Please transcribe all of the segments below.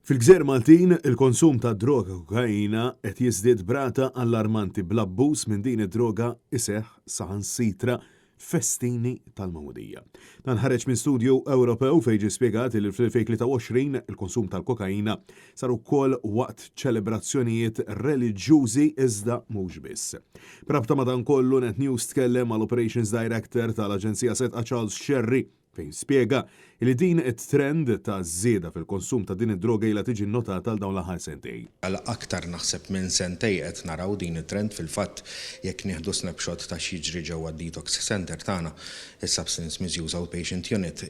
Fil-gżejjer Maltin, il-konsum tad-droga kokaina qed jiżdied b'rata allarmanti bl-abbuż minn din id-droga iseħħ saħansitra f'festini tal-magħmudija. Dan ħareġ minn studju Ewropew fejn ġie spjegat li fl-2023 il-konsum tal-kokaina sar ukoll waqt ċelebrazzjonijiet reliġjużi iżda mhux biss. B'rabta ma' dan kollu Net News tkellem mal-Operations Director tal-Aġenzija Sedqa Charles Scerri fejn spjega li din it-trend ta' żieda fil-konsum ta' din id-droga ilha tiġi nnotata għal dawn l-aħħar sentejn. Għal aktar naħseb minn sentejn qed naraw din it-trend. Fil-fatt jekk nieħdu snapshot ta' x'jiġri ġewwa d-detox centre tagħna, is-Substance Misuse Outpatient Unit,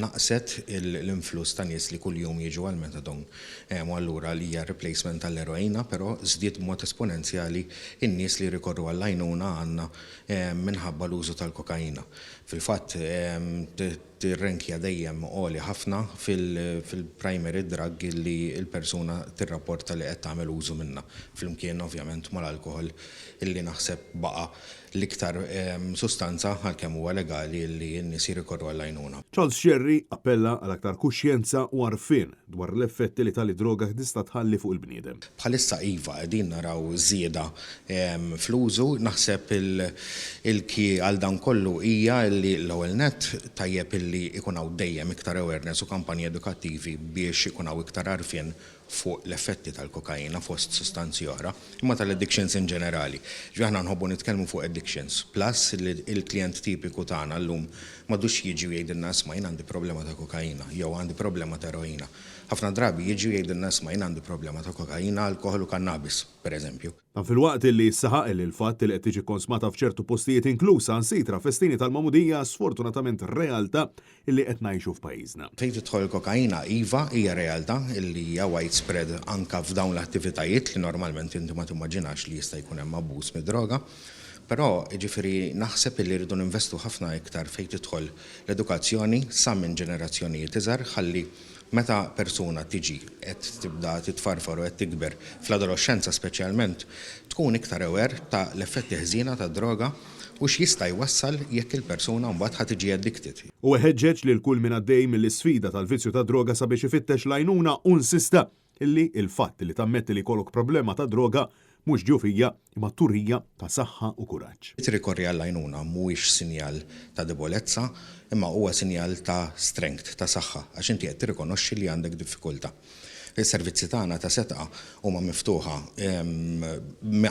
naqset l-influss ta' nies li kuljum jiġu għall-methadone u allura li hija replacement tal-eroina, però żdied b'mod esponenzjali n-nies li jirrikorru għall-għajnuna għandna minħabba l-użu tal-kokaina. Fil-fatt, tirrenkja dejjem għoli ħafna fil-primary drug li l-persuna tirrapporta li qed tagħmel użu minnha, flimkien ovvjament mal-alkoħol li naħseb baqa' l-iktar sustanza, għalkemm huwa legali, li n-nies jirrikorru għall-għajnuna. Charles Scerri appella għal aktar kuxjenza u għarfien dwar l-effetti li tali droga tista' tħalli fuq il-bniedem. Bħalissa iva, qegħdin naraw żieda fl-użu. Naħseb il-key għal dan kollu hija li l-ewwel nett tajjeb illi jkun hawn dejjem iktar awareness u kampanji edukattivi biex ikun hawn iktar għarfien fuq l-effetti tal-kokaina fost sustanzi oħra, imma tal-addictions in ġenerali. Ġifieri aħna nħobbu nitkellmu fuq addictions, plus li l-klijent tipiku tagħna llum m'għadux jiġi u jgħidilna isma' jien għandi problema ta' kokaina jew għandi problema ta' eroina. Ħafna drabi jiġi u jgħidilna isma' jien għandi problema ta' kokaina, alkoħol u kannabis, per eżempju. Dan filwaqt li saħaq li l-fatt li qed tiġi kkonsmata f'ċertu postijiet inkluż saħansitra festini tal-magħmudija sfortunatament realtà li qed ngħixu f'pajjiżna. Fejn tidħol il-kokaina, iva, hija realtà li hija widespread anke f'dawn l-attivitajiet li normalment inti ma timmaġinax li jista' jkun hemm abbuż mid-droga. Però, jiġifieri, naħseb illi rridu ninvestu ħafna iktar fejn tidħol l-edukazzjoni sa minn ġenerazzjonijiet iżgħar ħalli meta persuna tiġi qed tibda titfarfar u qed tikber, fl-adoloxxenza speċjalment, tkun iktar aware ta' l-effetti ħżiena tad-droga u x'jista' jwassal jekk il-persuna mbagħad ħa tiġi addicted. Huwa ħeġġeġ lil kull min għaddej mill-isfida tal-vizzju tad-droga sabiex ifittex l-għajnuna u insista Illi il-fatt li tammetti li jkollok problema ta' droga mhux djufija imma turija ta' saħħa u kuraġġ. Li tirrikorri għall-għajnuna mhuwiex sinjal ta' debolezza imma huwa sinjal ta' strength, ta' saħħa, għax inti qed tirrikonoxxi li għandek diffikultà. Is-servizzi tagħna ta' Sedqa huma miftuħa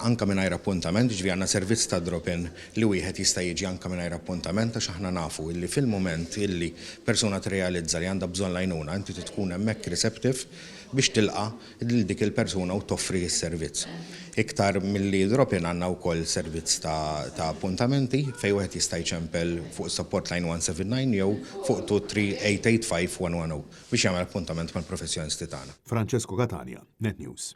anke mingħajr appuntament, jiġifieri għandna servizz ta' drop-in li wieħed jista' jiġi anke mingħajr appuntament għax aħna nafu illi fil-mument illi persuna tirrealizza li għandha bżonn l-għajnuna inti trid tkun hemmhekk receptive biex tilqa' lil dik il-persuna u toffri s-servizz. Iktar milli drop-in għandna wkoll servizz ta' appuntamenti fejn wieħed jista' jċempel fuq support line 179 jew fuq 23885110 biex jagħmel appuntament mal-professjonisti tagħna. Francesco Catania, Net News.